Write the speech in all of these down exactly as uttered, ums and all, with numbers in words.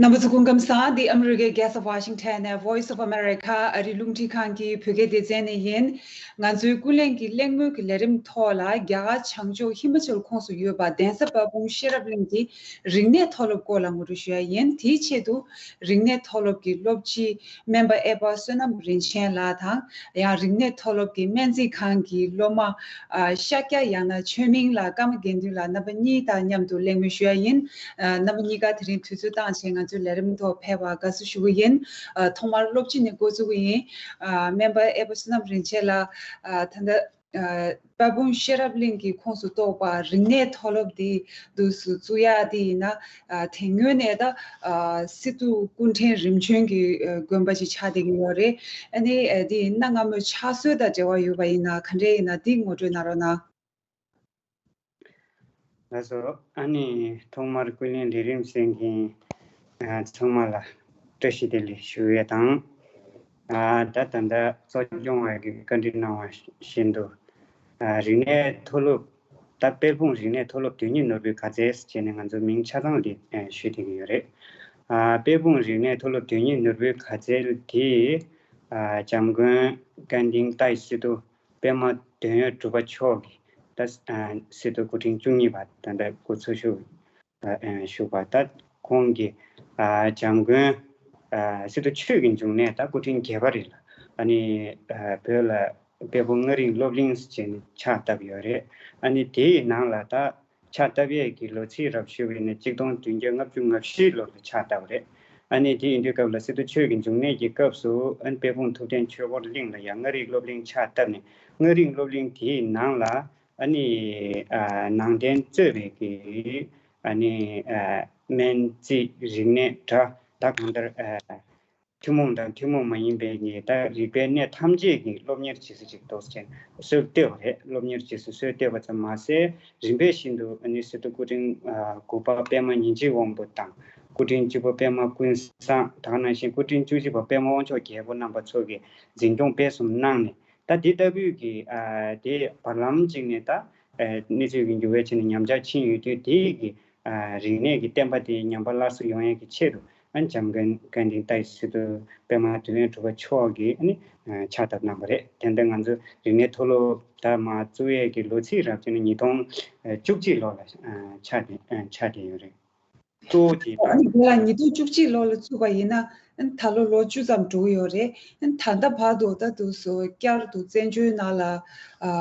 རྣམ་པ་ཚོ་སྐུ་ཁམས་བཟང་། འདི་ཨ་མི་རི་ཀའི་རྒྱལ་ས་ཝ་ཤིང་ཊོན་ནས་Voice of America ཨ་རིའི་རླུང་འཕྲིན་ཁང་གི་བོད་སྐད་སྡེ་ཚན་ནས་ཡིན། ང་ཚོའི་ཀུན་གླེང་གི་གླེང་མོལ་གྱི་ལས་རིམ་ཐོག་ལ་རྒྱ་གར་བྱང་ཕྱོགས་ཧི་མ་ཅལ་ཁོངས་སུ་ཡོད་པ་གདན་ས་དཔལ་སྤུངས་ཤེས་རབ་གླིང་གི་རིག་གནས་མཐོ་སློབ་སྐོར་ལ་ངོ་སྤྲོད་ཞུ་ཡ་ཡིན། དེའི་ཆེད་དུ་རིག་གནས་མཐོ་སློབ་ཀྱི་སློབ་སྤྱི་སྨན་པ་ཨེ་པ་བསོད་ནམས་རིན་ཆེན་ལགས་དང་། ཡང་རིག་གནས་མཐོ་སློབ་ཀྱི་སྨན་རྩིས་ཁང་གི་སློབ་མ་ཨ་ཤཱཀྱ་ཡང་ན་ཆོས་མིང་ལགས་ཀརྨ་དགེ་འདུན་ལགས་རྣམ་པ་གཉིས་དང་མཉམ་དུ་གླེང་མོལ་ཞུ་ཡ་ཡིན། ཨ་རྣམ་པ་གཉིས་ཀ་དེ་རིང་དུས་ཚོད་བཏང་བྱས་ང་ཚོའི་ལས་རིམ་ཐོག་ཕེབས་པར་དགའ་བསུ་ཞུ་གི་ཡིན། ཨ་ཐོག་མར་སློབ་སྤྱི་ནས་འགོ་བཙུགས་ཀྱི་ཡིན། ཨ་སྨན་པ་ཨེ་པ་བསོད་ནམས་རིན་ཆེན་ལགས། ཨ་ད་ལྟ་ཨ་དཔལ་སྤུངས་ཤེས་རབ་གླིང་གི་ཁོངས་སུ་གཏོགས་པ་རིག་གནས་མཐོ་སློབ་དེ་འདུག་སུ་བཙུགས་ཡ་དེ་ཡིན་ན། ཨ་དེ་སྔོན་ནས་ད་ཨ་སི་ཏུ་སྐུ་ཕྲེང་རིམ་བྱོན་གྱི་ཨ་དགོན་པ་ཞིག་ཆགས་བསྡད་ཀྱི་ཡོད་རེད། ཨ་ནི་ཨ་དེ་ཡིན་ན་སྔ་མོའི་ཕྱག་སྲོལ་དང་འབྲེལ་བ་ཡོད་པ་ཡིན་ན་ག་འདྲས་ཡིན་ན་དེ་ངོ་སྤྲོད་གནང་རོགས་གནང་། ལགས་སོ། ཨ་ནི་ཐོག་མར་ཀུན་གླེང་ལས་རིམ་གསན་མཁན་ཨ་ཚང་མ་ལ་བཀྲ་ཤིས་བདེ་ལེགས་ཞུ་ཡས་དང་། ཨ་ད་ད་ལྟ་གཙོ་སྐྱོང་བ་གིས་བཀའ་འདྲི་གནང་བ་བཞིན་དུ། ཨ་རིག་གནས་མཐོ་སློབ། ད་དཔལ་སྤུངས་རིག་གནས་མཐོ་སློབ་དོན་གཉེར་ནོར་བུའི་དགའ་ཚལ་ཟེར་བྱས་ནས་ང་ཚོ་མིང་ཆ་ཚང་འདི་ཨ་ཞུས་བསྡད་ཀྱི་ཡོད་རེད། ཨ་དཔལ་སྤུངས་རིག་གནས་མཐོ་སློབ་དོན་གཉེར་ནོར་བུའི་དགའ་ཚལ་དེ་ཨ་འཇམ་མགོན་ཀན་ཏིང་ཏའི་སི་ཏུ་པདྨ་དོན་ཡོད་གྲུབ་པ་མཆོག་གིས་ད་ཨ་སི་ཏུ་སྐུ་ཕྲེང་བཅུ་གཉིས་པ་ད་ལྟ་སྐུ་འཚོ་བཞུགས་ཨ་བཞུགས་པ། ད་ཁོང་གིས་ཨ་འཇམ་མགོན་ཨ་སི་ཏུ་ཆོས་ཀྱི་འབྱུང་གནས་ད་སྐུ་ཕྲེང་བརྒྱད་པ་རེད་ལ། ཨ་ནི་ཨ་བོད་ལ་དཔལ་སྤུངས་ལྔ་རིག་སློབ་གླིང་ཟེར་བྱས་ནས་ཕྱག་བཏབ་ཡོད་རེད། ཨ་ནི་དེའི་ནང་ལ་ད་ཕྱག་བཏབ་ཡས་ཀྱི་ལོ་ཚིགས་རབ་ཞུ་བ་ཡིན་ན་གཅིག་སྟོང་བདུན་བརྒྱ་ལྔ་བཅུ་ང་བཞི་ལོ་ལ་ཕྱག་བཏབ་པ་རེད། ཨ་ནི་དེ་ཡིན་དུས་སྐབས་ལ་སི་ཏུ་ཆོས་ཀྱི་འབྱུང་གནས་ཀྱི་སྐབས་སུ་ཨ་ནི་དཔལ་སྤུངས་ཐུབ་བསྟན་ཆོས་འཁོར་གླིང་ལ་ཡང་ལྔ་རིག་སློབ་གླིང་ཕྱག་བཏབ་ནས་ལྔ་རིག་སློབ་གླིང་དེའི་ནང་ལ་ཨ་ནི་ཨ་ནང་བསྟན་གཙོས་པའི་གི་ཨ་ནི་ཨ་སྨན་རྩིས་རིག་གནས་སྒྲ་ད་གང་ལྟར་ཨ་ཐུན་མོང་དང་ཐུན་མོང་མ་ཡིན་པའི་ངེས་ད་རིག་པའི་གནས་ཐམས་ཅད་ཀྱི་སློབ་གཉེར་བྱེད་ས་ཅིག་འདུག་ཅེས་སྲོལ་བཏོད་པ་རེད། སློབ་གཉེར་བྱེད་ས་སྲོལ་བཏོད་པ་ཙམ་མ་ཟད་རིམ་པས་བཞིན་དུ་ཨ་ནི་སི་ཏུ་སྐུ་ཕྲེང་ཨ་དགུ་པ་པདྨ་ཉིན་བྱེད་དབང་པོ་དང་སྐུ་ཕྲེང་བཅུ་པ་པདྨ་ཀུན་བཟང་ད་ག་ནང་བཞིན་སྐུ་ཕྲེང་བཅུ་གཅིག་པ་པདྨ་དབང་མཆོག་རྒྱལ་པོ་རྣམ་པ་ཚོ་གིས་འཛིན་སྐྱོང་སྤེལ་གསུམ་གནང་ནས་ད་འདི་ལྟ་བུའི་གི་ཨ་དེ་བར་ལམ་གཅིག་ནས་ད་ཨ་གནས་ཚུལ་གྱི་འགྱུར་བའི་ཆ་ནས་ཉམས་ཆག་ཕྱིན་ཡོད་དུས་དེའི་གི་ཨ་རིག་གནས་ཀྱི་བསྟན་པ་དེ་ཉམས་པ་སླར་གསོ་ཡོང་ཡས་ཀྱི་ཆེད་དུ་ཨ་ནི་འཇམ་མགོན་ཀན་ཏིང་ཏའི་སི་ཏུ་པདྨ་དོན་ཡོད་གྲུབ་པ་མཆོག་གིས་ཨ་ནི་ཕྱག་བཏབ་གནང་བ་རེད། དེ་འདྲ་ང་ཚོ་རིག་གནས་མཐོ་སློབ་ད་མ་བཙུགས་ཡས་ཀྱི་ལོ་ཚིགས་རབ་བྱས་ནས་ཉིས་སྟོང་བཅུ་གཅིག་ལོ་ལ་ཆགས་ཏེ་ཆགས་ཏེ་ཡོད་རེད། གཙོ་བོ་དེ་ཨ་ནི་དེ་ལ་ཉིས་སྟོང་བཅུ་གཅིག་ལོ་ལ་བཙུགས་པ་ཡིན་ན་ཨ་ནི་ད་ལོ་ལོ་བཅུ་ཙམ་འགྲོ་གི་ཡོད་རེད། ཨ་ནི་ད་ལྟ་བར་དུ་ད་དུང་བསྐྱར་དུ་བཙན་བྱོལ་ནང་ལ་ཨ་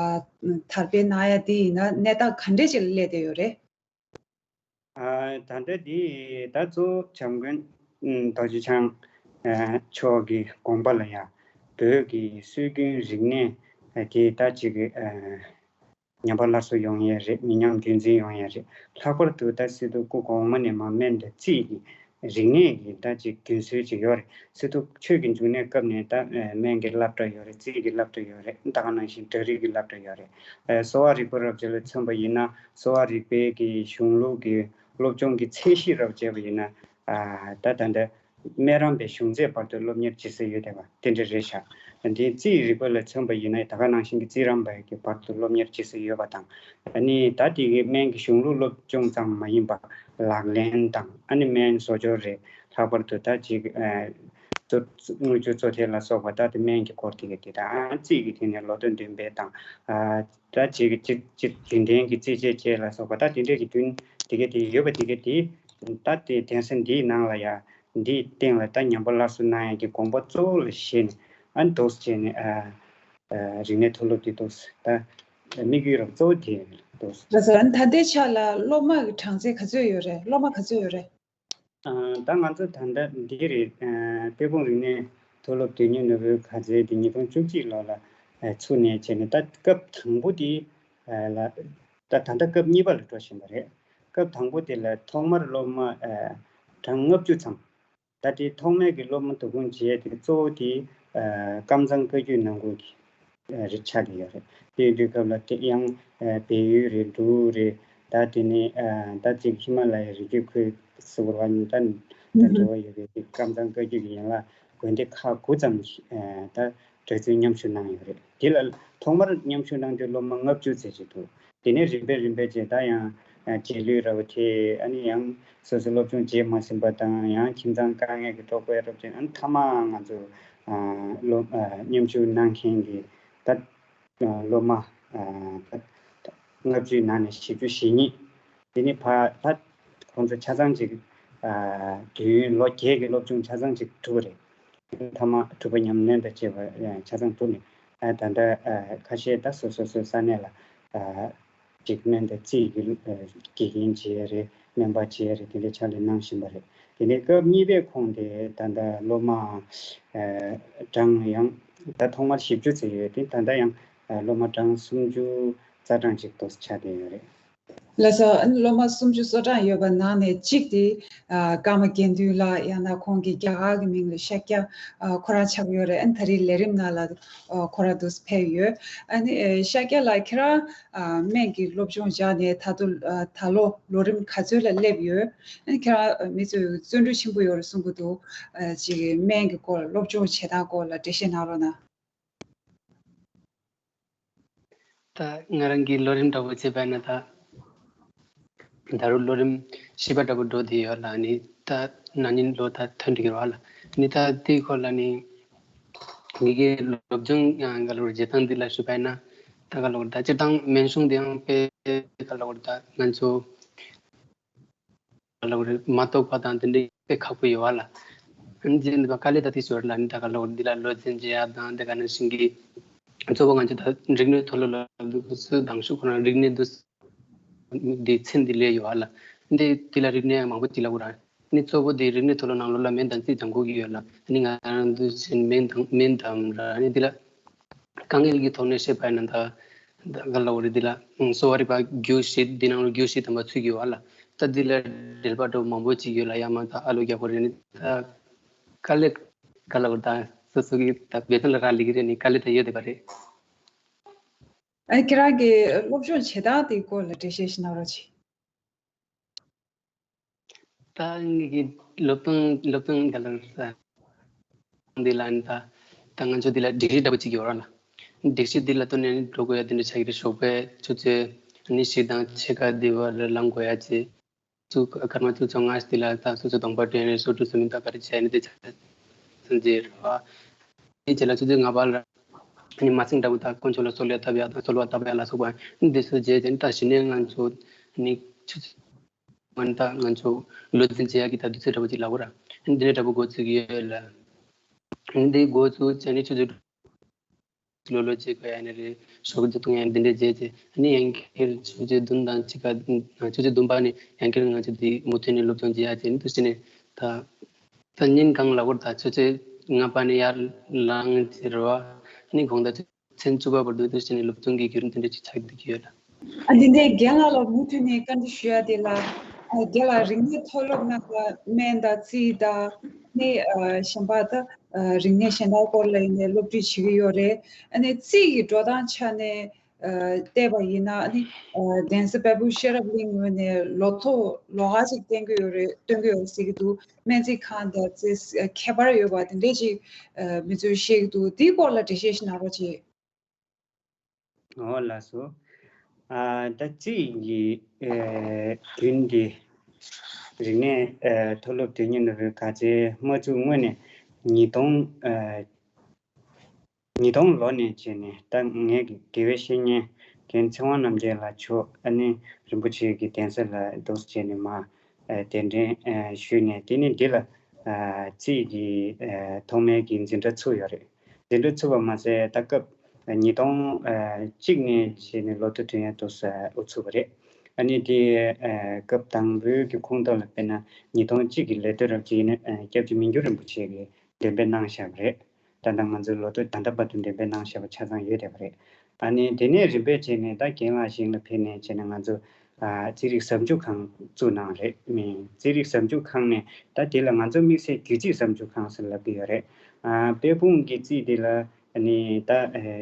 དར་སྤེལ་གནང་ཡ་དེ་ཡིན་ན་གནས་སྟངས་ག་འདྲས་ཅིག་ལ་སླེབས་བསྡད་ཡོད་རེད། ཨ་ད་ལྟ་འདི་ད་གཙོ་བོ་བྱམས་མགོན་ཨ་རྡོ་རྗེ་འཆང་ཨ་མཆོག་གི་དགོངས་པ་ལ་ཡང་བོད་ཀྱི་སྲོལ་རྒྱུན་རིག་གནས་ཨ་དེ་ད་ཅིག་ཨ་ཉམས་པ་སླར་གསོ་ཡོང་ཡས་རེད། མི་ཉམས་རྒྱུན་འཛིན་ཡོང་ཡས་རེད། ལྷག་པར་དུ་ད་སི་ཏུ་སྐུ་གོང་མ་ནས་མར་སྨན་དང་རྩིས་ཀྱི་རིག་གནས་ཀྱི་ད་ཅིག་རྒྱུན་སྲོལ་ཅིག་ཡོད་རེད། སི་ཏུ་ཆོས་ཀྱི་འབྱུང་གནས་སྐབས་ནས་ད་ཨ་སྨན་གྱི་སློབ་གྲྭ་ཡོད་རེད། རྩིས་ཀྱི་སློབ་གྲྭ་ཡོད་རེད། ད་ག་ནང་བཞིན་འབྲུ་རིགས་ཀྱི་སློབ་གྲྭ་ཡོད་རེད། ཨ་གསོ་བ་རིག་པ་རབ་བྱེད་ལ་མཚོན་པ་ཡིན་ན་གསོ་བ་རིག་པའི་གི་གཞུང་ལུགས་ཀྱི་སློབ་སྦྱོང་གི་ཚད་གཞི་རབ་བྱས་པ་ཡིན་ན་ཨ་ད་ད་ལྟ་སྨན་རམས་པའི་གཞུང་ཚད་བར་དུ་སློབ་གཉེར་བྱེད་སྲོལ་ཡོད་བསྡད་པ་དེ་འདྲ་རེད་ཤག་དེ་རྩིས་རིག་པ་ལ་མཚོན་པ་ཡིན་ན་ད་ག་ནང་བཞིན་གྱི་རྩིས་རམས་པའི་གི་བར་དུ་སློབ་གཉེར་བྱེད་སྲོལ་ཡོད་པ་དང་། ཨ་ནི་ད་དེ་གི་སྨན་གྱི་གཞུང་ལུགས་སློབ་སྦྱོང་ཙམ་མ་ཡིན་པ་ལག་ལེན་དང་ཨ་ནི་སྨན་བཟོ་སྦྱོར་རེད། ལྷག་པར་དུ་ད་ཅིག་ཨ་གཙོ་དངུལ་ཆུ་བཙོ་ཐལ་ལ་སོགས་པ་ད་དེ་སྨན་གྱི་སྐོར་དེ་གི་དེ་དང་རྩིས་ཀྱི་དེ་ནས་ལོ་ཐོ་འདོན་སྤེལ་དང་ཨ་ད་ཅིག་གི་ཅིག་ཅིག་རྒྱུན་ལྡན་གྱི་རྩིས་དཔྱད་བཅས་ལ་སོགས་པ་ད་དེ་འདྲས་ཀྱི་རྒྱུན་དེ་གི་དེ་ཡོད་པ་དེ་གི་དེ་ད་དེ་གདན་ས་འདིའི་ནང་ལ་ཡ་འདིའི་སྟེང་ལ་ད་ཉམས་པ་སླར་གསོ་གནང་ཡ་གི་དགོངས་པ་གཙོ་བོ་ལ་བཞེས་ནས་ཨ་འདུག་སེ་བྱས་ནས་ཨ་ཨ་རིག་གནས་མཐོ་སློབ་དེ་འདུག་སེ་ད་དམིགས་ཡུལ་རང་གཙོ་བོ་དེ་འདུག་སེ། ལགས་སོ། ཨ་ནི་ད་ལྟའི་ཆ་ལ་སློབ་མ་གི་གྲངས་ཚད་ག་ཚོད་ཡོད་རེད། སློབ་མ་ག་ཚོད་ཡོད་རེད། ཨ་ད་ང་ཚོ་ད་ལྟ་འདི་རེད། ཨ་དཔལ་སྤུངས་རིག་གནས་མཐོ་སློབ་དོན་གཉེར་ནོར་བུའི་དགའ་ཚལ་འདི་ཉིས་སྟོང་བཅུ་གཅིག་ལོ་ལ་ཨ་ཚུགས་ནས་བྱས་ནས་ད་སྐབས་དང་པོ་དེ་ཨ་ལ་ད་ད་ལྟ་སྐབས་གཉིས་པ་ལ་འགྲོ་བཞིན་པ་རེད། སྐབས་དང་པོ་དེ་ལ་ཐོག་མར་སློབ་མ་ཨ་གྲངས་ལྔ་བཅུ་ཙམ། ད་ལྟའི་ཐོག་མའི་གི་སློབ་མ་བསྡུ་སྐོང་བྱས་ཏེ་གཙོ་བོ་དེ་ཨ་ཀམ་ཚང་བཀའ་བརྒྱུད་ནང་ཁུལ་གྱི་ཨ་རེད་ཆགས་ཀྱི་ཡོད་རེད། དེ་ཡིན་དུས་སྐབས་ལ་དེ་ཡང་ཨ་བལ་ཡུལ་རེད། འབྲུག་རེད། ད་དེ་ནས་ཨ་ད་ཅིག་ཧི་མ་ལ་ཡའི་རི་རྒྱུད་ཁུལ་ཟེར་བ་ནི་ད་ད་འབྲེལ་བ་ཡོད་པའི་དེ་ཀམ་ཚང་བཀའ་བརྒྱུད་ཀྱི་ཡན་ལག་དགོན་སྡེ་ཁག་དགུ་ཙམ་ཞིག་ཨ་ད་གྲྭ་བཙུན་མཉམ་ཞུགས་གནང་ཡོད་རེད། དེ་ལ་ཐོག་མར་མཉམ་ཞུགས་གནང་དུས་སློབ་མ་ལྔ་བཅུ་ཙམ་ཞིག་འདུག་དེ་ནས་རིམ་པས་རིམ་པས་བྱས་ད་ཡང་ རྗེས་ལུས་ར་བ་དེ་ཨ་ནི་ཡང་སོ་སོའི་སློབ་སྦྱོང་བྱེད་མ་ཟིན་པ་དང་ཡང་ཁྱིམ་ཚང་དཀའ་ངལ་གྱི་རྟོགས་པའི་རབ་ཅན་ཨ་ནི་མཐའ་མ་ང་ཚོ་སློབ་མཉམ་ཞུགས་གནང་མཁན་གྱི་ད་སློབ་མ་ལྔ་བཅུའི་ནང་ནས་བཞི་བཅུ་ཞེ་གཉིས། དེ་ནི་ཕ་ད་ཁོང་ཚོ་ཆ་ཚང་ཅིག་དུས་ཡུན་ལོ་བརྒྱད་ཀྱི་སློབ་སྦྱོང་ཆ་ཚང་ཅིག་གྲུབ་པ་རེད། མཐའ་མ་གྲུབ་པ་ཉམས་ལེན་དང་བཅས་པ་ཆ་ཚང་གྲུབ་ནས་ད་ལྟ་ཁ་ཤས་ད་སོ་སོ་སོའི་ས་གནས་ལ་ཅིག་སྨན་དང་རྩིས་ཀྱི་དགེ་རྒན་བྱེད་ཡ་རེད། སྨན་པ་བྱེད་ཡ་རེད། དེ་འདྲའི་ཕྱག་ལས་གནང་བཞིན་པ་རེད། དེ་ནས་སྐབས་གཉིས་པའི་ཁོངས་དེ་ད་ལྟ་སློབ་མ་གྲངས་ཡང་ད་ཐོག་མར་བཞི་བཅུ་ཙམ་ཡོད་དེ་ད་ལྟ་ཡང་སློབ་མ་གྲངས་སུམ་ཅུ་རྩ་གྲངས་ཅིག་ཏུ་ཆགས་བསྡད་ཡོད་རེད། ལགས་སོ། སློབ་མ་སུམ་ཅུ་སོ་གྲངས་ཡོད་པ་ནང་ནས་གཅིག་དེ་ཀརྨ་དགེ་འདུན་ལགས། ཡང་ན་ཁོང་གི་རྒྱ་གར་གྱི་མིང་ལ་ཤཱཀྱ་ཁོ་རང་ཆགས་ཡོད་རེད། ཨ་ནི་ད་རེས་ལས་རིམ་ནང་ལ་ཁོ་རང་འདུག་ཕེབས་ཡོད། ཨ་ནི་ཤཱཀྱ་ལགས་ཁྱེད་རང་སྨན་གྱི་སློབ་སྦྱོང་སྦྱངས་ནས་ད་དུང་ད་ལོ་ལོ་རིམ་ག་ཚོད་ལ་སླེབས་ཡོད། ཨ་ནི་ཁྱེད་རང་མི་ཚོས་བརྩོན་འགྲུས་ཆེན་པོ་ཡོད་རེད་གསུང་གི་འདུག་ཅིག་སྨན་གྱི་སྐོར་སློབ་སྦྱོང་བྱེད་སྟངས་སྐོར་ལ་འགྲེལ་བཤད་གནང་རོགས་གནང་། ད་ང་རང་གི་ལོ་རིམ་འདྲ་པོ་བྱས་པ་ན་ད་ད་རུང་ལོ་རིམ་བཞི་པ་འདྲ་པོ་འགྲོ་བསྡད་ཡོད་ལ། ནི་ད་ན་ནིང་ལོ་ད་ཐོན་འགྲོ་གི་རེད་བ་ལ། ནི་ད་དེའི་སྐོར་ལ་ནི་ངེད་ཀྱི་སློབ་སྦྱོང་ཡང་ག་ལོར་བྱེད་སྟངས་འདི་ལ་ཞུ་པ་ཡིན་ན་ད་ག་ལོར་ད་སྤྱིར་བཏང་སྨན་གཞུང་འདི་ཡང་དཔེ་ག་ལོར་ད་ང་ཚོ་ལབ་རེད། མ་རྟོགས་པ་དང་དེ་འདྲའི་དཔེ་ཁག་པོ་ཡོད་བ་ལ། ཨ་ནི་རྗེས་འདི་པ་དཀའ་ལས་ད་དེ་ཞོར་ལ་ནི་ད་ག་ལོ་འདི་ལ་བློ་འཛིན་བྱེད་ཡ་དང་དེ་ག་ནང་བཞིན་གྱི་གཙོ་བོ་ང་ཚོ་ད་རིག་གནས་མཐོ་སློབ་ལ་འདུག་སུ་དང་ཤུགས་ཁོ་ན་རིག་གནས་འདུག་འདི་ཚན་འདི་ལས་ཡོད་བ་ལ། འདི་འདི་ལ་རིག་གནས་མང་པོ་ཅིག་ལབ་དགོས་ར། ནི་གཙོ་བོ་འདི་རིག་གནས་མཐོ་སློབ་ནང་ལོགས་ལ་སྨན་དང་རྩིས་སྦྱང་དགོས་ཀྱི་ཡོད་ལ། ནི་ང་རང་འདུག་སེ་སྨན་དང་སྨན་དང་ར་ནི་འདི་ལ། དཀའ་ངལ་གྱི་ཐོག་ནས་བཤད་པ་ཡིན་ན་ད་ད་ག་ལ་འོ་རེད། འདི་ལ་གསོ་བ་རིག་པ་རྒྱུགས་ཤིག་འདི་ནང་ལ་རྒྱུགས་ཤིག་དམ་པ་ཚུད་ཀྱི་ཡོད་ལ། ད་འདི་ལ་འགྲེལ་པ་འདྲ་མང་པོ་ཅིག་ཡོད་ལ། ཡ་མ་ད་ཨ་ལོ་རྒྱག་པ་རེད། ནི་ད་དཀའ་ལས་ག་ལ་འོ་ད་སོ་སོ་གི་ད་བེ་ཐོན་ལ་རག་ལས་ཀྱི་རེད། ནི་དཀའ་ལས་ད་ཡོད་བསྡད་པ་རེད། ཨ་ཁྱེད་རང་གི་སློབ་སྦྱོང་བྱེད་སྟངས་དེའི་སྐོར་ལ་འགྲེལ་བཤད་ཞིག་གནང་རོགས་གྱིས། ད་ངེད་ཀྱི་སློབ་སྟོན་སློབ་སྟོན་ག་ལ་ས་འདི་ལ་ནི་ད་ད་ང་ཚོ་འདི་ལ་སྒྲིག་གཞི་འདྲ་པོ་ཅིག་ཡོད་ར་ལ། སྒྲིག་གཞི་འདི་ལ་བསྟུན་ནས་ནི་འགྲོ་དགོས་ཡ་འདི་འདྲ་ཆགས་ཀྱི་རེད། ཞོགས་པའི་ཆུ་ཚོད་ནི་བཞི་དང་ཕྱེད་ཀ་འདི་བར་ལ་ལངས་དགོས་ཡ་ཅིག་ཚུགས་སྐར་མ་ཚུགས་ཚོ་ང་འདི་ལ་ད་སོ་སོ་གདོང་པ་དྲན་ནས་སོ་བཀྲུ་སོ་མིན་ད་ག་རེ་བྱས་ནི་དེ་ཆ་ཚང་རྗེས་ར་བ། དེ་རྗེས་ལ་ཆུ་ཚོད་ལྔ་པ་ལ་ནི་མ་སེང་འདྲ་པོ་ད་དཀོན་མཆོག་ལ་གསོལ་བ་བཏབ་ཡ་དང་གསོལ་བ་བཏབ་ཡ་ལ་སོགས་པ་འདི་ཚོ་རྗེས་དེ་ནི་ད་གཞི་ནས་ང་ཚོ་ནི་ཆུ་ཚོད་མ་ནི་ད་ང་ཚོ་བློ་འཛིན་བྱེད་ཡ་གི་ད་དུས་ཚོད་འདྲ་པོ་ཅིག་ལབ་དགོས་ར། འདི་འདྲ་འདྲ་པོ་འགོ་ཚུགས་ཀྱི་ཡོད་ལ། འདི་འགོ་ཚུགས་བྱས་ནས་ཆུ་ཚོད་ལོ་ལོ་བྱེད་དགོས་ཡ་ནི་རེད། ཞོགས་ཀྱི་བཏུང་ཡ་འདི་འདྲ་བྱས་རྗེས་ནི་ཡང་ཁྱེར་ཆུ་ཚོད་བདུན་དང་ཕྱེད་ཀ་ཆུ་ཚོད་བདུན་པ་ནས་ཡང་ཁྱེར་ང་ཚོ་འདི་མུ་མཐུད་ནས་སློབ་སྦྱོང་བྱེད་ཡ་བྱས་ནི་དུས་ཚོད་ནས་ད་ད་ཉིན་གང་ལབ་དགོས་ར། ད་ཆུ་ཚོད་ལྔ་པ་ནས་ཡར་ལངས་རྗེས་ར་བ་ནི་དགོང་དག་ཚུན་ཆད་བར་དུ་དུས་ཆེན་ནས་སློབ་སྦྱོང་གི་བརྒྱུད་རིམ་དེ་འདྲ་ཅིག་ཆགས་བསྡད་ཀྱི་ཡོད་ལ། ཨ་འདི་འདྲའི་རྒན་ལགས་ལ་མུ་མཐུད་ནས་བཀའ་འདྲི་ཞུ་ཡ་དེ་ལ། ཨ་རྒན་ལགས་རིག་གནས་མཐོ་སློབ་ནང་ལ་སྨན་དང་རྩིས་དང་ནི་ཨ་གཞན་པ་ད་ཨ་རིག་གནས་གཞན་དག་སྐོར་ལ་ཡིན་ནའི་སློབ་ཁྲིད་བྱེད་ཀྱི་ཡོད་རེད། ཨ་ནི་རྩིས་ཀྱི་འགྲོ་སྟངས་ཆ་ནས་ཨ་བལྟས་པ་ཡིན་ན་ཨ་ནི་ཨ་གདན་ས་དཔལ་སྤུངས་ཤེས་རབ་གླིང་ངོས་ནས་ལོ་ཐོ་ལོ་ཁ་ཅིག་བསྟན་གྱི་ཡོད་རེད། སྟོན་གྱི་ཡོད་རེད་ཟེར་གྱི་འདུག་སྨན་རྩིས་ཁང་དང་རྩིས་ཁྱད་པར་ཡོད་པ་དེ་འདྲས་ཅིག་ཨ་མི་ཚོས་བཤད་ཀྱི་འདུག་འདིའི་སྐོར་ལ་འགྲེལ་བཤད་ཞིག་གནང་རོགས་གྱིས། འོ་ལགས་སོ། ཨ་ད་རྩིས་ཀྱི་ཨེ་རྒྱུན་འདི་རིག་གནས་ཨེ་མཐོ་སློབ་དོན་གཉེར་ནོར་བུའི་དགའ་ཚལ་དམག་འཛུགས་སྔོན་ནས་ཉིས་སྟོང་ཨེ་ཉིས་སྟོང་ལོ་ནས་བྱས་ནས་ད་ངེད་ཀྱི་དགེ་བའི་བཤེས་གཉེན་རྒན་ཚེ་དབང་རྣམ་རྒྱལ་ལགས་མཆོག་ཨ་ནི་རིན་པོ་ཆེ་གི་གདན་ས་ལ་འདུག་སེ་བྱས་ནས་མར་ཨེ་གདན་འདྲེན་ཨེ་ཞུས་ནས་དེ་ནས་འདི་ལ་ཨ་རྩིས་ཀྱི་ཨེ་ཐོག་མའི་གི་འཛིན་གྲྭ་ཚུགས་ཡོད་རེད། འཛིན་གྲྭ་ཚུགས་པ་མ་ཟད་ད་སྐབས་ཉིས་སྟོང་གཅིག་ནས་བྱས་ནས་ལོ་ཐོ་ཐོན་ཡ་དུ་ས་འུ་ཚུགས་པ་རེད། ཨ་ནི་དེ་སྐབས་དང་པོའི་གི་ཁོངས་གཏོགས་ལ་དཔེར་ན་ཉིས་སྟོང་གཅིག་གི་ལོ་ཐོ་རབ་ཅིག་ཡིན་ན་སྐྱབས་རྗེ་མི་འགྱུར་རིན་པོ་ཆེ་གིས་འདོན་སྤེལ་གནང་བཞག་པ་རེད། ད་ལྟ་ང་ཚོའི་ལོ་ཐོ་ད་ལྟ་བར་དུ་འདོན་སྤེལ་གནང་བཞག་པ་ཆ་ཚང་ཡོད་བསྡད་པ་རེད། ཨ་ནི་དེ་ནས་རིམ་པས་བྱས་ནས་ད་རྒན་ལགས་ཞིང་ལ་ཕེབས་ནས་བྱས་ནས་ང་ཚོ་ཨ་རྩིས་རིག་ཟབ་འཇུག་ཁང་བཙུགས་གནང་རེད། མི་རྩིས་རིག་ཟབ་འཇུག་ཁང་ནས་ད་དེ་ལ་ང་ཚོ་དམིགས་བསལ་རྒྱུད་རྩིས་ཟབ་འཇུག་ཁང་ཟེར་ལབ་ཀྱི་ཡོད་རེད། ཨ་དཔལ་སྤུངས་ཀྱི་རྩིས་དེ་ལ་ཨ་ནི་ད་ཨ་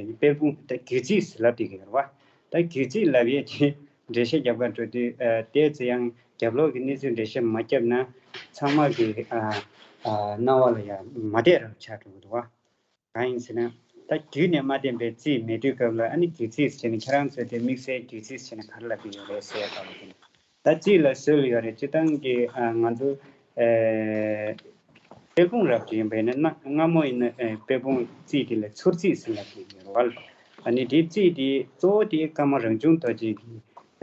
དཔལ་སྤུངས་ད་རྒྱུད་རྩིས་ཟེར་ལབ་བསྡད་ཀྱི་ཡོད་རེད་བ། ད་རྒྱུད་རྩིས་ལབ་ཡས་དེ་འགྲེལ་བཤད་རྒྱབ་གར་འགྲོ་དུས་ཨ་ཏོག་ཙམ་ཡང་རྒྱབ་ལོགས་ཀྱི་གནས་ཚུལ་འགྲེལ་བཤད་མ་བརྒྱབ་ན་ཚང་མ་གི་ཨ་ཨ་རྣ་བ་ལ་ཡང་མ་བསྡད་རབས་ཆགས་འགྲོ་གི་འདུག་བ། གང་ཡིན་ཟེར་ན། ད་རྒྱུད་ནས་མ་བསྟན་པའི་རྩིས་མེད་དུས་སྐབས་ལ་ཨ་ནི་རྒྱུད་རྩིས་ཟེར་ནས་ཁྱེད་རང་ཚོས་དེ་དམིགས་བསལ་རྒྱུད་རྩིས་ཟེར་ནས་ག་རེ་ལབ་ཀྱི་ཡོད་རེད་ཟེར་ཡ་ལྟ་བུ་དེ། ད་རྩིས་ལ་སྲོལ་ཡོད་རེད། སྤྱིར་བཏང་གི་ཨ་ང་ཚོ་ཨེ་དཔལ་སྤུངས་རབ་ཅིག་ཡིན་པས་ན། སྔ་མོ་ཡིན་ན་ཨེ་དཔལ་སྤུངས་རྩིས་དེ་ལ་ཚུར་རྩིས་ཟེར་ལབ་ཀྱི་ཡོད་རེད་བ། ཨ་ནི་དེ་རྩིས་དེ་གཙོ་བོ་དེ་ཀརྨ་རང་བྱུང་རྡོ་རྗེ་གི་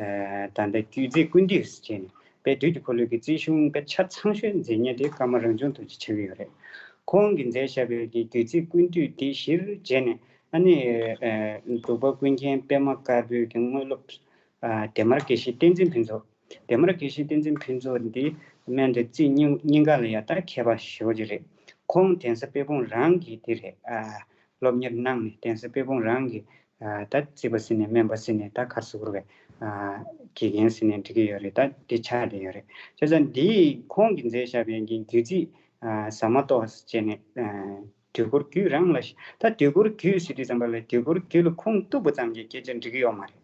ཨེ་ད་ལྟ་རྒྱུད་རྩིས་ཀུན་བཏུས་ཟེར་བྱས་ནས་དཔལ་དུས་ཀྱི་འཁོར་ལོའི་གི་རྩིས་གཞུང་དཔེ་ཆ་ཚང་ཤོས་མཛད་མཁན་དེ་ཀརྨ་རང་བྱུང་རྡོ་རྗེ་ཆགས་ཀྱི་ཡོད་རེད། ཁོང་གིས་མཛད་བཞག་པའི་གི་རྒྱུད་རྩིས་ཀུན་བཏུས་དེ་གཞིར་བྱས་ནས་ཨ་ནི་ཨེ་འབྲུག་པ་ཀུན་མཁྱེན་པད་མ་དཀར་པོའི་གི་དངོས་སློབ་ཨ་བདེ་མར་དགེ་བཤེས་བསྟན་འཛིན་ཕུན་ཚོགས། བདེ་མར་དགེ་བཤེས་བསྟན་འཛིན་ཕུན་ཚོགས་འདི་སྨན་དང་རྩིས་གཉིས་གཉིས་ཀ་ལ་ཡང་ད་མཁས་པ་ཞེ་པོ་ཅིག་རེད། ཁོང་གདན་ས་དཔལ་སྤུངས་རང་གི་དེ་རེད། ཨ་སློབ་གཉེར་གནང་ནས། གདན་ས་དཔལ་སྤུངས་རང་གི་ཨ་ད་རྩིས་པ་ཟེར་ནས་སྨན་པ་ཟེར་ནས་ད་ག་རེ་ཟེར་དགོས་རེད། ཨ་དགེ་རྒན་ཟེར་ནས་འགྲིག་གི་ཡོད་རེད། ད་འདི་ཆགས་བསྡད་ཡོད་རེད། བྱས་ཙང་འདི་ཁོང་གིས་མཛད་བཞག་པའི་གི་རྒྱུད་རྩིས་ཨ་ཟ་མ་ཏོག་ཟེར་བྱས་ནས་ཨ་དུས་འཁོར་རྒྱུད་རང་ལ། ད་དུས་འཁོར་རྒྱུད་ཟེར་དུས་ཙམ་པ་ལ་དུས་འཁོར་རྒྱུད་ལ་ཁུངས་གཏུགས་པ་ཙམ་གྱིས་སྐད་ཆ་འགྲིག་གི་ཡོད་མ་རེད།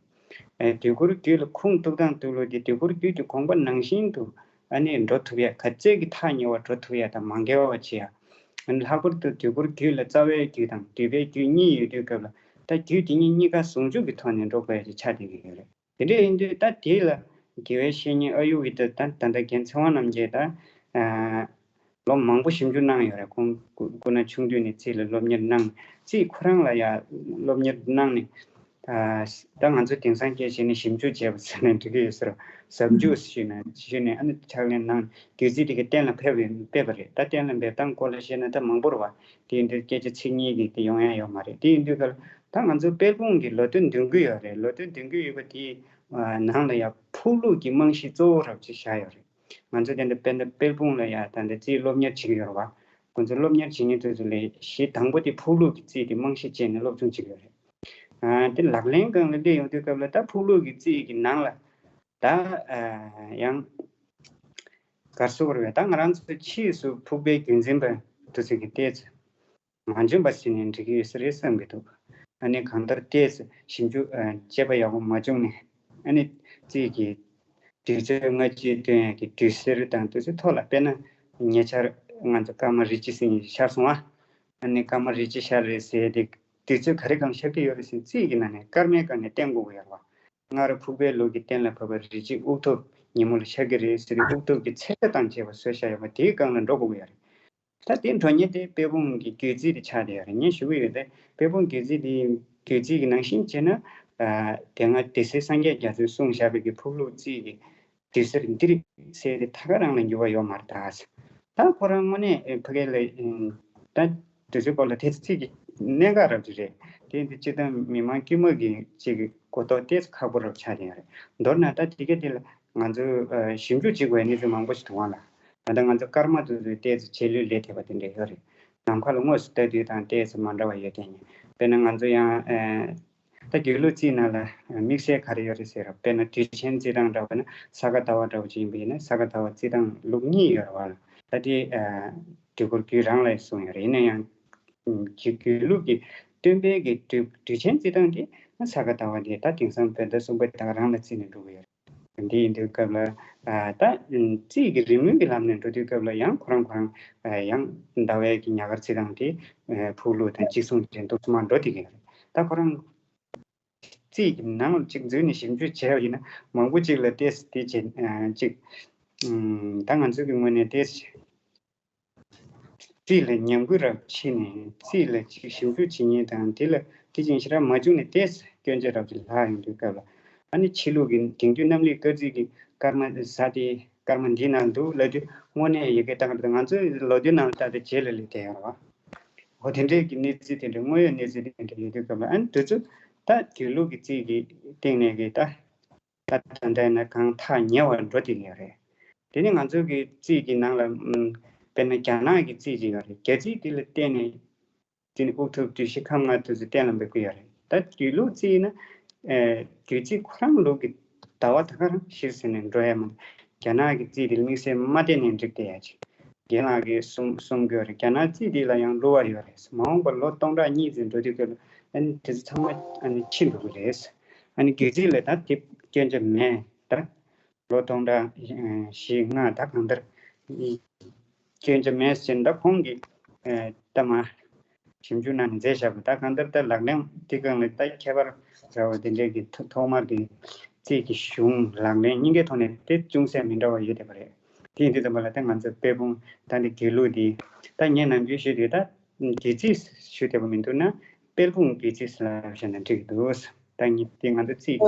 ཨེ་དུས་འཁོར་རྒྱུད་ལ་ཁུངས་གཏུགས་སྟངས་གཏུགས་ལུགས་དེ་དུས་འཁོར་རྒྱུད་ཀྱི་དགོངས་པ་ནང་བཞིན་དུ་ཨ་ནི་འགྲོ་ཐུབ་ཡ། ག་ཚད་ཀྱི་ཐག་ཉེ་བ་འགྲོ་ཐུབ་ཡ་དང་མ་འགལ་བ་བྱེད་ཡ། ཨ་ནི་ལྷག་པར་དུ་དུས་འཁོར་རྒྱུད་ལ་རྩ་བའི་རྒྱུད་དང་འདུས་པའི་རྒྱུད་གཉིས་ཡོད་དུས་སྐབས་ལ། ད་རྒྱུད་དེ་གཉིས་གཉིས་ཀ་ཟུང་འཇུག་གི་ཐོག་ནས་འགྲོ་དགོས་ཡ་ཅིག་ཆགས་བསྡད་ཀྱི་ཡོད་རེད། དེ་འདྲ་ཡིན་དུས་ད་དེ་ལ་དགེ་བའི་བཤེས་གཉེན་ཨ་ཡུ་ཝེ་ད་ད་ད་ལྟ་རྒན་ཚེ་དབང་རྣམ་རྒྱལ་ད་ཨ་ལོ་མང་པོ་ཞིབ་འཇུག་གནང་ཡོད་རེད། ཁོང་སྐུ་སྐུ་ན་ཆུང་དུས་ནས་རྩིས་ལ་སློབ་གཉེར་གནང་། རྩིས་ཁོ་རང་ལ་ཡང་སློབ་གཉེར་གནང་ནས། ཨ་ད་ང་ཚོ་དེང་སང་སྐད་བཤད་ན་ཞིབ་འཇུག་བྱས་པ་ཟེར་ན་འགྲིག་གི་ཡོད་ཟེར། ཟབ་འཇུག་ཞུས་ན་ཞུས་ནས་ཨ་ནི་ཕྱག་ལེན་གནང་། རྒྱུད་རྩིས་དེ་ག་གཏན་ལ་ཕེབས་ཕེབས་པ་རེད། ད་གཏན་ལ་འབེབས་སྟངས་སྐོར་ལ་བཤད་ན་ད་མང་པོ་རེད་བ། དེ་ཡིན་དུས་སྐད་ཆ་ཚིག་གཉིས་ཀྱིས་དེ་ཡོང་ཡ་ཡོད་མ་རེད། དེ་ཡིན་དུས་ག་ལ་ད་ང་ཚོ་དཔལ་སྤུངས་ཀྱི་ལོ་ཐོ་འདོན་གྱི་ཡོད་རེད། ལོ་ཐོ་འདོན་གྱི་ཡོད་པ་དེའི་ནང་ལ་ཡང་ཕུག་ལུགས་ཀྱི་རྨང་གཞི་གཙོ་བོ་རབ་ཅིག་བཞག་ཡོད་རེད། ང་ཚོ་དེ་འདྲ་དཔེར་ན་དཔལ་སྤུངས་ལ་ཡ་ད་འདི་རྩིས་སློབ་གཉེར་བྱེད་ཀྱི་ཡོད་རེད་བ། ཁོང་ཚོ་སློབ་གཉེར་བྱེད་མཁན་དེ་ཚོ་ལ་གཞི་དང་པོ་དེ་ཕུག་ལུགས་ཀྱི་རྩིས་དེ་རྨང་གཞི་བྱས་ནས་སློབ་སྦྱོང་བྱེད་ཀྱི་ཡོད་རེད། ཨ་དེ་ལག་ལེན་སྒང་ལ་སླེབས་ཡོང་དུས་སྐབས་ལ་ད་ཕུག་ལུགས་ཀྱི་རྩིས་ཀྱི་ནང་ལ་ད་ཨ་ཡང་ག་རེ་ཟེར་དགོས་རེད། ད་ང་རང་ཚོ་ཕྱིས་སུ་ཕུག་པའི་རྒྱུན་འཛིན་པ་དེ་ཚོ་གིས་བལྟས་ཚེ། མ་འཇོན་པ་ཟེར་ནས་འགྲིག་གི་ཡོད་ས་རེད་བསམ་གྱི་འདུག་ཨ་ནི་གང་ལྟར་ཏོག་ཙམ་ཞིབ་འཇུག་ཨ་དཔྱད་པ་ཡག་པོ་མ་བྱུང་ནས། ཨ་ནི་རྩིས་ཀྱི་དུས་ཚོད་སྔ་ཕྱི་སྟོན་ཡག་གི་དུས་གསར་དང་དུས་ཚོད་ཐོག་ལ། དཔེར་ན་ཉེ་ཆར་ང་ཚོ་ཀརྨ་རིག་བྱེད་ཟེར་མཁན་ཞིག་ཤར་སོང་བ། ཨ་ནི་ཀརྨ་རིག་བྱེད་ཤར་རེད་ཟེར་ཏེ་དུས་ཚོད་ག་རེ་སྒང་ཤར་གྱི་ཡོད་རེད་ཟེར་ན་རྩིས་ཀྱི་ནང་ནས་སྐར་མའི་སྒང་ནས་བསྟན་དགོས་ཀྱི་ཡོད་རེད་བ། སྔར་ཕུག་པའི་ལུགས་ཀྱི་གཏན་ལ་ཕབ་པ་རིག་བྱེད་དབུགས་ཐོབ་ཉིན་མོ་ལ་ཤར་གྱི་རེད་ཟེར་ཏེ་དབུགས་ཐོབ་ཀྱི་ཚད་གཞི་དང་བཅས་པ་བཟོས་བཞག་ཡོད་པ་དེའི་སྒང་ལ་འགྲོ་དགོས་ཀྱི་ཡོད་རེད། ད་དེ་འགྲོ་མཁན་དེ་དཔལ་སྤུངས་ཀྱི་རྒྱུད་རྩིས་དེ་ཆགས་བསྡད་ཡོད་རེད། ངས་ཞུ་གི་ཡོད་དེ། དཔལ་སྤུངས་རྒྱུད་རྩིས་དེ་རྒྱུད་རྩིས་ཀྱི་ནང་བཞིན་བྱས་ན། ཨ་དེ་སྔ་སྡེ་སྲིད་སངས་རྒྱས་རྒྱ་མཚོས་གསུངས་བཞག་པའི་གི་ཕུག་ལུགས་རྩིས་ཀྱི་དུས་གསར་འདི་རེད་ཟེར་ཏེ་ཐད་ཀ་རང་ལ་འགྱུར་བ་ཡོད་མ་རེད་ད། ད་ཁོ་རང་དངོས་གནས་ཨེ་ཕ་གི་ལ་ཨེ་ད་དུས་ཚོད་སྐོར་ལ་དེ་རྩིས་ཀྱི་གནད་འགག་རབ་ཅིག་རེད། དེ་འདི་སྤྱིར་བཏང་མི་མང་དཀྱུས་མ་གི་ཅིག་གི་གོ་རྟོགས་ཏོག་ཙམ་ཁག་པོ་རབ་ཆགས་བསྡད་ཡོད་རེད། མདོར་ན་ད་དེ་ག་དེ་ལ་ང་ཚོས་ཨ་ཞིབ་འཇུག་བྱེད་དགོས་པའི་གནས་ཚུལ་མང་པོ་ཞིག་འདུག་བ་ལ། ད་ལྟ་ང་ཚོ་ཀརྨ་དེ་ཚོས་ཏོག་ཙམ་རྗེས་ལུས་ལས་ཐེབས་པ་དེ་འདྲ་ཡོད་རེད། ནམ་མཁའ་ལ་དངོས་སུ་ལྟ་དུས་དང་ཏོག་ཙམ་མ་འདྲ་བ་ཡོད་དེ། དཔེར་ན་ང་ཚོ་ཡང་ཨ་ད་དགེ་ལུགས་རྩིས་ནང་ལ་དམིགས་བསལ་ག་རེ་ཡོད་རེད་ཟེར་ར། དཔེར་ན་དུས་ཆེན་རྩིས་སྟངས་འདྲ་བོ་ན་ས་ག་ཟླ་བ་འདྲ་བོ་ཅིག་ཡིན་པ་ཡིན་ན་ས་ག་ཟླ་བ་རྩིས་སྟངས་ལུགས་གཉིས་ཡོད་རེད་བ་ལ། ད་དེ་ཨ་དུས་འཁོར་རྒྱུད་རང་ལ་གསུངས་ཡོད་རེད། ཡིན་ན་ཡང་། ཨུམ། གི་དགེ་ལུགས་ཀྱི་སྟོན་པའི་གི་དུས་དུས་ཆེན་རྩིས་སྟངས་དེ་ས་ག་ཟླ་བ་དེ་ད་དེང་སང་བོད་ཟླ་གསུམ་པ་དེ་དག་རང་ལ་བརྩིས་ནས་འགྲོ་གི་ཡོད་རེད། འདི་ཡིན་དུས་སྐབས་ལ་ཨ་ད་ཨུམ་རྩིས་ཀྱི་རི་མོའི་གི་ལམ་ནས་འགྲོ་དུས་སྐབས་ལ་ཡང་ཁོ་རང་ཁོ་རང་ཨ་ཡང་ཟླ་བའི་གི་ཉག་གར་རྩིས་སྟངས་དེ་ཨ་ཕུག་ལུགས་དང་གཅིག་མཚུངས་ཅན་འདུག་སེ་མར་འགྲོ་བསྡད་ཀྱི་ཡོད་རེད། ད་ཁོ་རང་རྩིས་ཀྱི་ནང་ལ་གཅིག་འཛུལ་ནས་ཞིབ་འཇུག་བྱས་པ་ཡིན་ན་མང་པོ་ཅིག་ལ་ཏོག་ཙམ་དེ་བྱས་ཨ་གཅིག་ཨུམ་ད་ང་ཚོ་གི་ངོས་ནས་ཏོག་ཙམ། རྩིས་ལ་ཉམས་རྒུད་རབ་ཕྱིན་ནས་རྩིས་ལ་ཅིག་ཞིབ་འཇུག་བྱེད་མཁན་དང་དེ་ལ་དེ་བཞིན་ཞེ་དྲག་མ་བྱུང་ནས་ཏོག་ཙམ་སྐྱོན་ཆ་རབ་ཅིག་ལྷག་ཡོང་དུས་སྐབས་ལ། ཨ་ནི་ཕྱི་ལུགས་ཀྱི་དེང་དུས་གནམ་ལུགས་སྐར་རྩིས་ཀྱི་སྐར་མ་གཟའ་དེ་སྐར་མ་འདིའི་ནང་འདུག་ལབ་དུས་དངོས་གནས་ཡི་གེ་ལྟ་གར་དུ་ང་ཚོའི་ལོ་རྒྱུས་ནང་ལ་ལྟ་དུས་རྗེས་ལ་སླེབས་བསྡད་ཡོད་རེད་བ། འོ་དེ་འདྲའི་གི་གནས་ཚུལ་དེ་འདྲ་དངོས་ཡོད་གནས་ཚུལ་དེ་འདྲ་ཡོད་དུས་སྐབས་ལ་ཨ་ནི་དེ་ཚོ་ད་དུས་ལུགས་ཀྱི་རྩིས་ཀྱི་སྟེང་ནས་གི་ད། ད་ད་ལྟ་ན་གང་ཐག་ཉེ་བར་འགྲོ་བསྡད་ཀྱི་ཡོད་རེད། དེ་ནི་ང་ཚོ་གི་རྩིས་ཀྱི་ནང་ལ་ཨམ་དཔེར་ན་རྒྱ་ནག་གི་རྩིས་ཅིག་ཡོད་རེད། རྒྱ་རྩིས་དེ་ལ་བརྟེན་ནས་དེ་ནི་དབུགས་ཐུབ་དུས་བཞི་ཁམས་ལྔ་དེ་ཚོ་གཏན་ལ་འབེབས་ཀྱི་ཡོད་རེད། ད་དུས་ལུགས་རྩིས་ན་ཨེ་རྒྱུད་རྩིས་ཁོ་རང་ལུགས་ཀྱི་ཟླ་བ་ད་ག་རང་གཞིར་ཟིན་ནས་འགྲོ་ཡ་མ་གཏོགས་རྒྱ་ནག་གི་རྩིས་དེ་ལ་དམིགས་བསལ་མ་བརྟེན་ནས་འགྲིག་བསྡད་ཡ་ཅིག་རྒན་ལགས་ཀྱིས་གསུང་གསུང་གི་ཡོད་རེད། རྒྱ་ནག་རྩིས་འདི་ལ་ཡང་བསླུ་བ་ཡོད་རེད། མ་འོངས་པར་ལོ་སྟོང་ཕྲག་གཉིས་ཙམ་འགྲོ་དུས་སྐབས་ལ་ཨ་ནི་དེ་ཚོ་ཚང་མ་ཨ་ནི་ཕྱིན་འགྲོ་གི་རེད། ཨ་ནི་རྒྱུད་རྩིས་ལ་ད་དེ་སྐྱོན་ཆ་མེད། ད་ལོ་སྟོང་ཕྲག་བཞི་ལྔ་ད་གང་ལྟར་སྐྱོན་ཆ་མེད་ཟེར་ད་ཁོང་གིས་ཨ་ད་མ་ཞིབ་འཇུག་གནང་ནས་མཛད་བཞག་པ། ད་གང་ལྟར་ད་ལག་ལེན་དེ་སྒང་ལ་ད་ཁྱད་པར་འདྲ་བ་དེ་འདྲའི་གི་ཐོག་ཐོག་མར་གི་ རྩིས་ཀྱི་གཞུང་ལག་ལེན་གཉིས་ཀའི་ཐོག་ནས་དེ་ཅུང་ཟད་མི་འདྲ་བ་ཡོད་བསྡད་པ་རེད། དེ་ཡིན་དུས་ཙམ་པ་ལ་ད་ང་ཚོ་དཔལ་སྤུངས་ད་འདི་དགེ་ལུགས་འདི་ད་ངས་ནམ་རྒྱུན་ཞུས་དུས་ད་དགེ་རྩིས་ཞུ་བསྡད་པ་མི་འདུག་ན་དཔལ་སྤུངས་དགེ་རྩིས་ལབ་བྱས་ན་འགྲིག་གི་འདུག་ད་ངས་དེ་ང་ཚོ་རྩིས་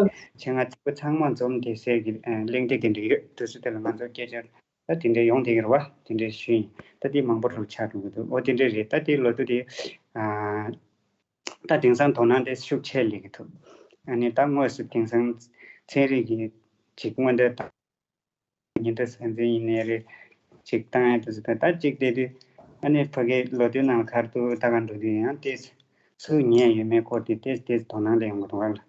ཆེད་མངགས་རྩིས་པ་ཚང་མ་འཛོམས་བསྡད་སའི་གི་གླེང་སྟེགས་དེ་འདྲ་ཡོད། དུས་ཚོད་དེ་ལ་ང་ཚོ་སྐད་ཆ་ད་དེ་འདྲ་ཡོང་བསྡད་ཀྱི་རེད་བ། དེ་འདྲ་ཞུས་ཡིན། ད་དེ་མང་པོ་རུ་ཆགས་འགྲོ་གི་འདུག་འོ་དེ་འདྲ་རེད། ད་དེ་ལོ་ཐོ་དེ་ཨ། ད་དེང་སང་དོ་སྣང་དེ་ཤུགས་ཆེ་སླེབས་ཀྱི་འདུག་ཨ་ནི་ད་དངོས་སུ་དེང་སང་ཚན་རིག་གི་ཅིག་སྔོན་འགྲོའི་ད་ཉིན་ལྟར་ཟང་ཟིང་ཡིན་ནའི་རེད། ཅིག་བཏང་ཡ་དེ་ཚོ་ད་ད་ཅིག་བལྟས་དུས་ཨ་ནི་ཕ་གིའི་ལོ་ཐོའི་ནང་ལ་ག་རེ་འདུག་ད་ག་འགྲོ་དུས་ཡང་དེ་ཚོ་ཉན་ཡོད་མེད་སྐོར་དེ་དེ་དེ་དོ་སྣང་སླེབས་ཡོང་གི་འདུག་ག་ལ།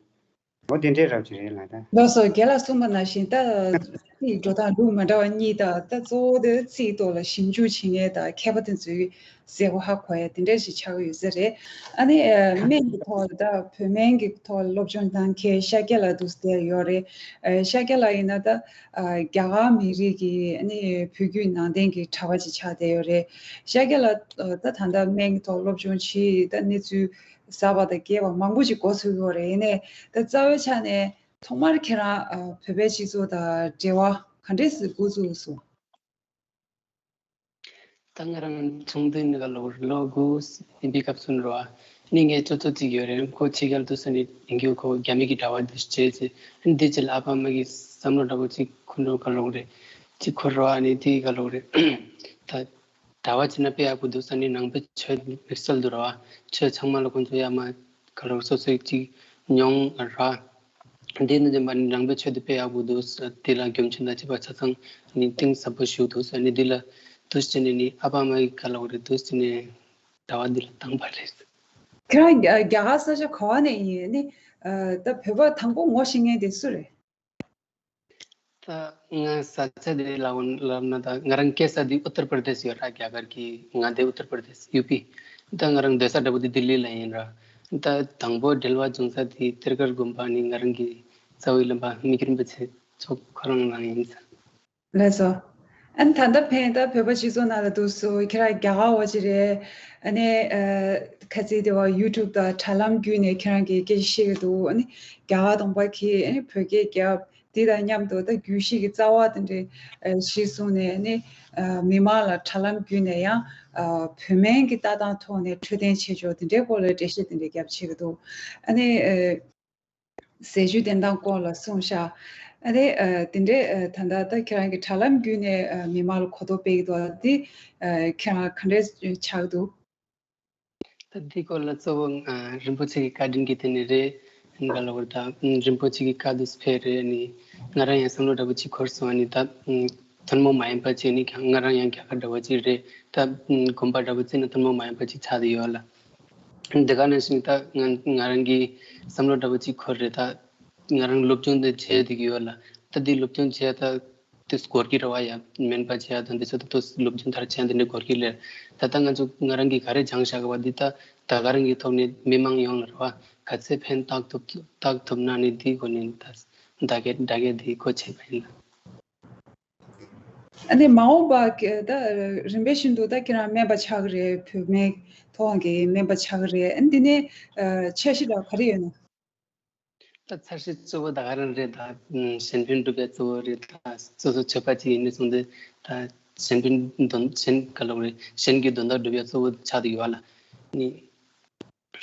འོ་དེ་འདྲའི་རབ་ཅིག་རེད་ལ་ད། ལགས་སོ། རྒན་ལགས་གསུངས་པ་ནང་བཞིན་ད་ཚིག་འགྲོ་སྟངས་ལུགས་མ་འདྲ་བ་གཉིས་དང་ད་གཙོ་བོ་དེ་ཚིག་ཐོག་ལ་ཞིབ་འཇུག་བྱེད་མཁན་དང་མཁས་པ་དེ་ཚོས་གསལ་པོ་ཧ་གོ་ཡ་དེ་འདྲ་ཞིག་ཆགས་ཀྱི་ཡོད་ས་རེད། ཨ་ནི་ཨ་སྨན་གྱི་ཐོག་ལ་ད་བོད་སྨན་གྱི་ཐོག་ལ་སློབ་སྦྱོང་གནང་མཁན་ཤཱཀྱ་ལགས་འདུག་སྟེ་ཡོད་རེད། ཨ་ཤཱཀྱ་ལགས་ཡིན་ན་ད་ཨ་རྒྱ་གར་མི་རིགས་ཀྱི་ཨ་ནི་བོད་བརྒྱུད་ནང་བསྟན་གྱི་གྲྭ་པ་ཅིག་ཆགས་བསྡད་ཡོད་རེད། ཤཱཀྱ་ལགས་ཨ་ད་ད་ལྟ་སྨན་གྱི་ཐོག་སློབ་སྦྱོང་བྱེད་ད་གནས་ཚུལ་གསར་པ་དང་རྒྱས་པ་མང་པོ་ཞིག་གོ་ཚོད་ཡོད་རེད། ཡིན་ནའི་ད་རྩ་བའི་ཆ་ནས་ཐོག་མར་ཁྱེད་རང་ཨ་བོད་པའི་སྤྱི་ཚོགས་དང་འབྲེལ་བ་ག་འདྲས་སེ་འགོ་བཙུགས་སོང་། ད་ང་རང་ཆུང་དུས་ནས་ལོ་ལོ་དགུ་ཡིན་པའི་སྐབས་སུ་འགྲོ་བ་ནི་ངའི་ཅོ་ཅོ་གཅིག་ཡོད་རེད། ཁོ་ཕྱི་རྒྱལ་དུ་སོང་ནས་ཡིན་རྒྱུ་ཁོ་རྒྱ་མི་གི་གྲྭ་པ་དུ་བྱས་ཚེ་འདི་ཅི་ལ་ཨ་ཕ་མ་གི་བསམ་བློ་འདྲ་པོ་གཅིག་ཁོ་འགྲོ་ག་ལོག་རེད། གཅིག་ཁོ་རོ་ཨ་ནི་དེ་ག་ལོག་རེད། ད་གྲྭ་པ་བྱས་ན་དཔེ་ཡག་པོ་འདུག་ས་ནི་ནང་པའི་ཆོས་དམིགས་བསལ་དུ་རོ་ཨ་ཆོས་ཚང་མ་ལ་ཁོང་ཚོ་ཡ་མ་ག་ལོག་སོ་སོའི་གཅིག་མྱོང་ར། འདི་ནི་རིམ་པ་ནི་ནང་པའི་ཆོས་དེ་དཔེ་ཡག་པོ་འདུག་ས་དེ་ལ་རྒྱུ་མཚན་དང་བཅས་པ་ཆ་ཚང་ནི་གཏིང་ཟབ་པོ་ཞིག་འདུག་ས་ནི་འདི་ལ་འདུག་ས་ནི་ནི་ཨ་ཕ་མ་གི་ག་ལོག་རེད་འདུག་ས་ནི་གྲྭ་པ་འདི་ལ་བཏང་པ་རེད། ཁྱེད་རང་རྒྱ་རྒྱ་གར་ས་ཆ་ག་བ་ནས་ཡིན་ནི། ད་བོད་པ་དང་པོ་ངོ་ཤེས་མཁན་དེ་སུ་རེད། ད་ང་ས་ཆ་དེ་ལ་ལབ་ན་ད་ང་རང་སྐྱེས་ས་དེ་ཨུ་ཏར་པར་དེཤ་ཡོད་ར། རྒྱ་གར་གྱི་ང་དེ་ཨུ་ཏར་པར་དེཤ་ཡུ་པི། ད་ང་རང་སྡོད་ས་འདྲ་པོ་དེ་ལྡི་ལི་ལ་ཡིན་ར། ད་དང་པོ་འབྲེལ་བ་བྱུང་ས་དེ་ཏེར་ཀར་དགོན་པ་ནི་ང་རང་གི་རྩ་བའི་བླ་མ་མི་དགེ་རིན་པོ་ཆེ་མཆོག་ཁོ་རང་རང་ཡིན་ས། ལགས་སོ། ཨ་ནི་ད་ལྟ་ཕན་ད་བོད་པ་སྤྱི་ཚོགས་ནང་ལ་འདུག་སོ། ཁྱེད་རང་རྒྱ་གར་བ་ཅིག་རེད། ཨ་ནི་ཨ་ཁ་ཚིག་དེ་བ་ཡུ་ཊུབ་དང་དྲ་ལམ་བརྒྱུད་ནས་ཁྱེད་རང་གི་སྐད་ཆ་བཤད་ཀྱི་འདུག་ཨ་ནི་རྒྱ་གར་གདོང་པ་གིས་ཨ་ནི་བོད་སྐད་རྒྱབ། དེ་དང་མཉམ་དུ་ད་རྒྱུད་བཞི་གི་རྩ་བ་དེ་འདྲའི་ཨ་གཞི་བཟུང་ནས་ཨ་ནི་ཨ་མི་མང་ལ་དྲ་ལམ་བརྒྱུད་ནས་ཡང་ཨ་བོད་སྨན་གྱི་ལྟ་སྟངས་ཐོག་ནས་འཕྲོད་བསྟེན་བྱེད་ཕྱོགས་དེ་འདྲའི་སྐོར་ལ་འགྲེལ་བཤད་དེ་འདྲའི་རྒྱབ་བྱེད་ཀྱི་འདུག་ཨ་ནི་ཨ། ཟས་བཅུད་བསྟེན་སྟངས་སྐོར་ལ་གསུངས་ཤག་ཨ་རེ། ཨ་དེ་འདྲའི་ཨ་ད་ལྟ་ད་ཁྱེད་རང་གི་དྲ་ལམ་བརྒྱུད་ནས་ཨ་མི་མང་ལ་གོ་རྟོགས་སྤེལ་གྱི་འདུག་ཨ་དེ་ཨ་ཁྱེད་རང་ག་འདྲས་ཆགས་འདུག་ད་འདི་སྐོར་ལ་གཙོ་བོ་ང་རིན་པོ་ཆེ་གི་བཀའ་དྲིན་གྱི་དེ་ནས་རེད། ག་ལ་བར་ད་རིན་པོ་ཆེ་གི་བཀའ་དུས་ཕེབས་རེད་ནི། ང་རང་ཡང་བསམ་བློ་འདྲ་པོ་ཅིག་འཁོར་སོང་ནི་ད་ཐུན་མོང་མ་ཡིན་པ་ཅིག་ནི་ང་རང་ཡང་རྒྱ་གར་འདྲ་པོ་ཅིག་རེད། ད་དགོན་པ་འདྲ་པོ་ཅིག་ན་ཐུན་མོང་མ་ཡིན་པ་ཅིག་ཆགས་བསྡད་ཡོད་ལ། འདི་ག་ནང་བཞིན་ད་ང་ང་རང་གི་བསམ་བློ་འདྲ་པོ་ཅིག་འཁོར་རེད། ད་ང་རང་སློབ་སྦྱོང་འདི་བྱས་བསྡད་ཀྱི་ཡོད་ལ། ད་འདི་སློབ་སྦྱོང་བྱས་ད་དེ་སྐོར་གྱི་རེ་བ་ཡ་མིན་པ་བྱས་ད་འདི་ཚོ་ད་དུ་སློབ་སྦྱོང་མཐར་ཕྱིན་འདི་འདྲའི་སྐོར་གྱི་ལས། ད་ལྟ་ང་ཚོ་ང་རང་གིས་ག་རེ་སྦྱངས་བཞག་པ་འདི་ད་ད་ག་རང་གི་ཐོག་ནས་མི་མང་ཡོངས་ལ་རེ་བ་ག་ཚད་ཕན་བཏགས་ཐུབ་བཏགས་ཐུབ་ན་ནི་འདི་སྒོ་ནས་ད་ད་གས་ད་གས་འདི་གོ་ཆེ་བ་ཡིན་ལ། ཨ་ནི་མ་འོངས་པ་གི་ད་རིམ་པས་བཞིན་དུ་ད་ཁྱེད་རང་སྨན་པ་ཆགས་ཀྱི་རེད། བོད་སྨན་ཐོག་གི་སྨན་པ་ཆགས་ཀྱི་རེད། ཨ་ནི་འདི་ནས་ཨ་འཆར་གཞི་ལ་ག་རེ་ཡོད་ན། ད་འཆར་གཞི་གཙོ་བོ་ད་ག་རང་རེད། ད་གཞན་ཕན་སྒྲུབ་པའི་གཙོ་བོ་རེད། ད་སོ་སོ་ཆོས་པ་ཅིག་ཡིན་ནས་བཟུང་སྟེ་ད་གཞན་ཕན་དོན་གཞན་ག་ལ་རེད། གཞན་གྱི་དོན་དག་སྒྲུབ་པའི་གཙོ་བོ་ཆགས་བསྡད་ཡོད་ལ་ནི།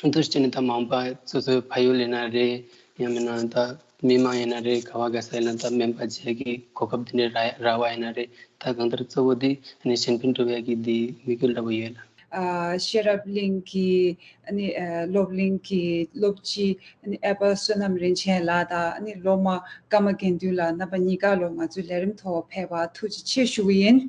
འདུ་བྱེད་ནི་ད་མང་པ་སོ་སོའི་ཕ་ཡུལ་ཡིན་ན་རེད། ཡང་མིན་ན་ད་མི་མང་ཡིན་ན་རེད། ག་བ་ག་ས་ཡིན་ན་ད་སྨན་པ་བྱེད་ཀྱི་གོ་སྐབས་དེ་འདྲའི་རག་རག་པ་ཡིན་ན་རེད། ད་གང་ལྟར་གཙོ་བོ་དེ་ནི་གཞན་ཕན་སྒྲུབ་ཡག་གི་དེ་དམིགས་ཡུལ་འདྲ་པོ་ཡོད་ལ། ཨ་ཤེས་རབ་གླིང་གི་ཨ་ནི་ཨ་སློབ་གླིང་གི་སློབ་སྤྱི་ཨ་ནི་ཨེ་པ་བསོད་ནམས་རིན་ཆེན་ལགས་དང་ཨ་ནི་སློབ་མ་ཀརྨ་དགེ་འདུན་ལགས་རྣམ་པ་གཉིས་ཀ་ལོ་ང་ཚོའི་ལས་རིམ་ཐོག་ཕེབས་པར་ཐུགས་རྗེ་ཆེ་ཞུ་གི་ཡིན།